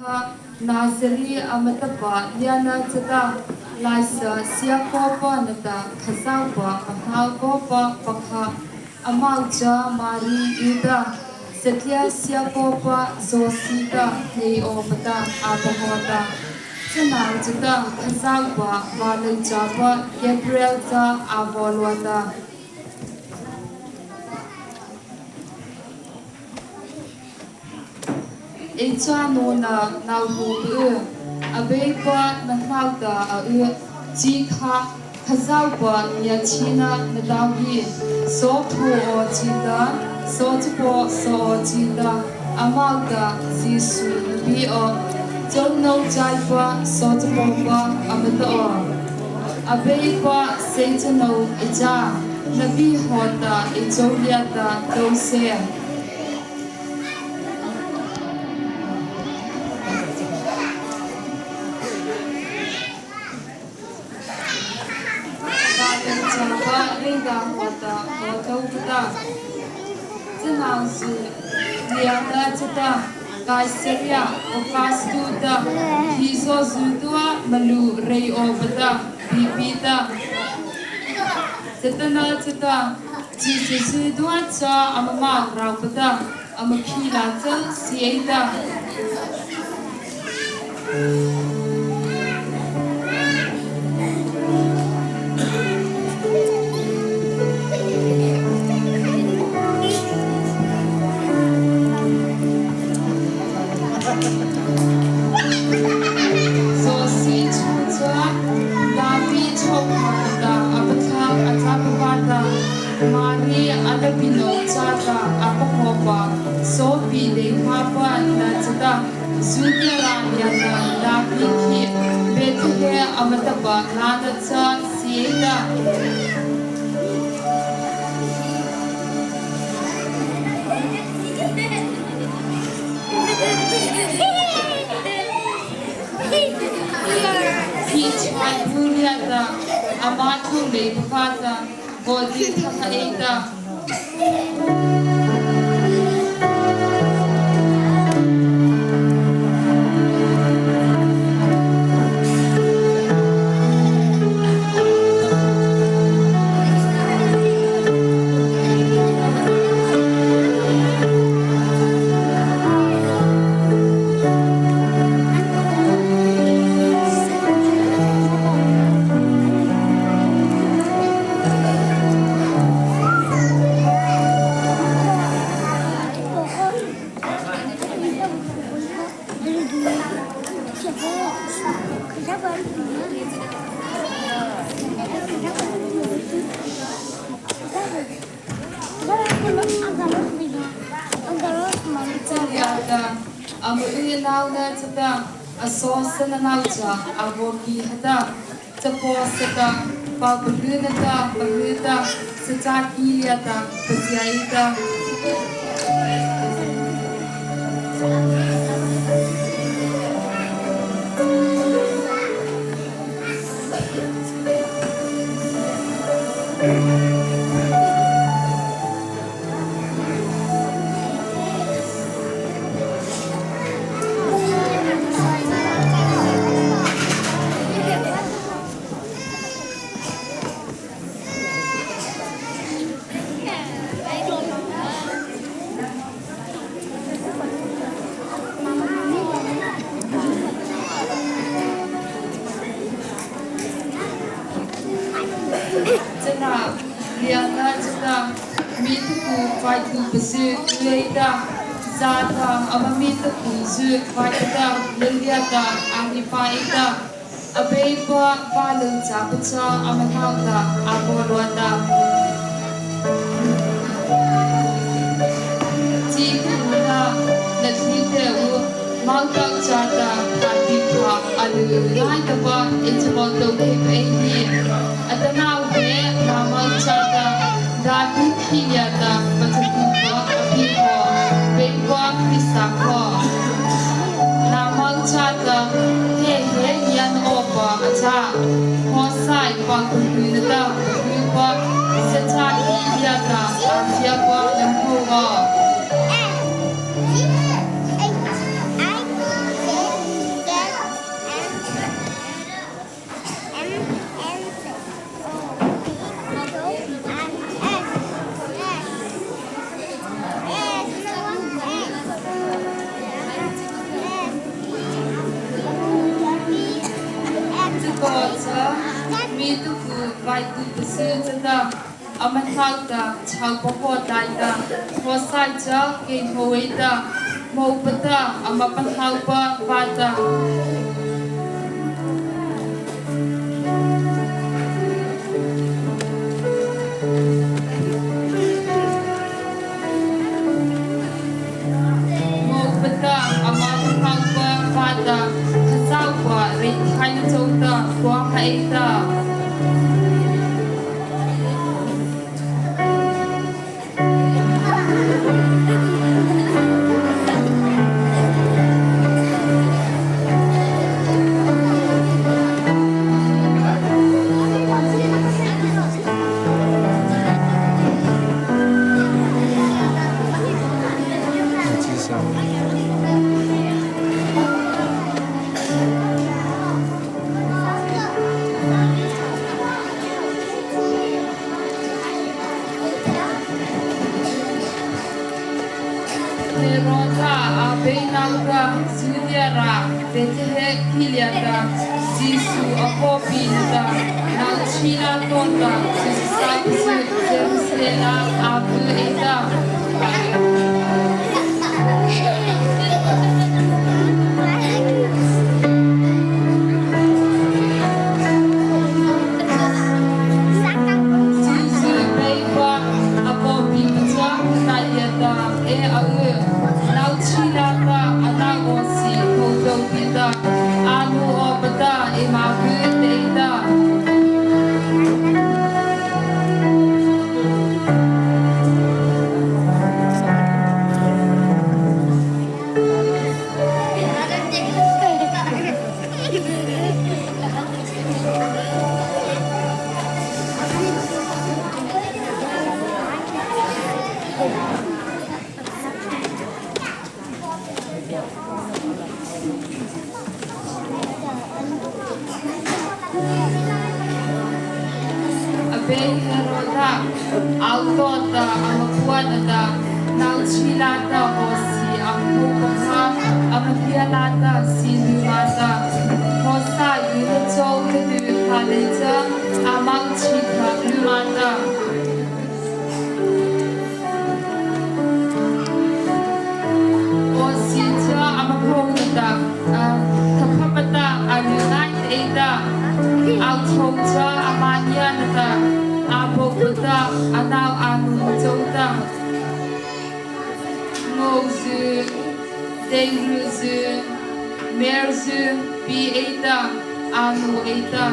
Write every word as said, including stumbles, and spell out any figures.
Nazari ama tahpa liana chata, Laihsa siakawpa nata Khazohpa pahno kawpa pakha, âmo cha Mari y ta. Satlia siakawpa Zawsi ta hnei awpa ta a pahno ta. Chanô chata Khazohpa vâlyuhchâpa Gabriel ta a vaw lua ta. Ei cha nona nôpaw y, Abeipa na hnohta a y, chi kha Khazohpa ngiachhiena na tao hi. Saw phuh aw chi ta, saw chapaw saw aw chi ta, âmo ta Zisu na bie aw. Chônôchaipa saw chapawpa ama tah aw. Abeipa seichânô ei cha, na bie hawhta ei chô liata tlô sy. Vâlyuhchâpa reih ta hawhta vaw tlô ta. Chanô zy liana chata, Kaisaria Augusto ta, khizaw zydua maluh reih awpa ta biepi ta. Chatanachata, chyhsa zydua cha ama mâ raopa ta, ama khih lâ châ sy ei ta. Zawsi chhao cha, Davi chhôhkha ta a pathlah a châpa vâta, Mari a lapinô châta a pahnopa, sawpi dei hmâpa na chata, Zudea râh liata Davi khih, Bethlehe ama tahpa lâna châ sy ei ta. Khih chhâ hmô liata ama tlôh leipa vâta, vaw dei thakha ei ta. Ama y nona chata, a sawsananô cha a vaw ki ha ta, chapaw sata, paw palyna ta, pahy ta, sachâh ki liata pachia ei ta. Chana, liana chata, mi taku vaituhpazy y ei ta, zâ ta, ama mi takuzy vaituhpa ta, lâ liata a hneipha ei ta, Abeipa vâlyuhchâpa cha ama hnohta a vaw lua ta. Chi kha na, na thei teh u, Mawtawh chata, David kha a ly ngaitapa, ei cha vaw tao thei pa ei hih. Atanoh he, nama chata, David khih liata pachâtuhpa a bie haw, Beipa Krista kha. Nama chata, he he ngian awpa a châ, Mawsi pakuhlyna ta, Beipa, sachâh ki liata a thiapa na hmô haw. Tuku vaituhpa su chata, ama hnohta chhao pahno tlai ta, Hawsai cha kei hmô ei ta, hmôpa ta ama pahnopa vâta. Hmôpa ta ama pahnopa vâta, Khazohpa reithaina chôta kua ha ei ta. Heroda a bei nota, Zudea râh Bethlehe kyh liata Zisu a pôhpi nota, nôchhilâ tawhta Zisu sapazy Jerusalema a pua ei ta. Zisu Beipa a pôhpi pachâ nota liata, e a y, nôchhilâ ta a nô awsi hmô tlôh pi ta, a nô awpa ta eima pua ei ta. Abei Heroda, a y tawhta ama pua nota, nôchhilâ ta awsi a hmô pakha, ama pia lâ ta si lymâ ta. Hawsai yna chô na tu kha lei cha, ama chhihthâ lymâ ta. Awsi cha ama hmô nota, a, thaphapa ta a ly ngaita ei ta. A chô cha ama ngia nota, a pôhpa ta a nô a nô chô ta. Ngôzy, deiryzy, merzy pie ei ta, a nô ei ta.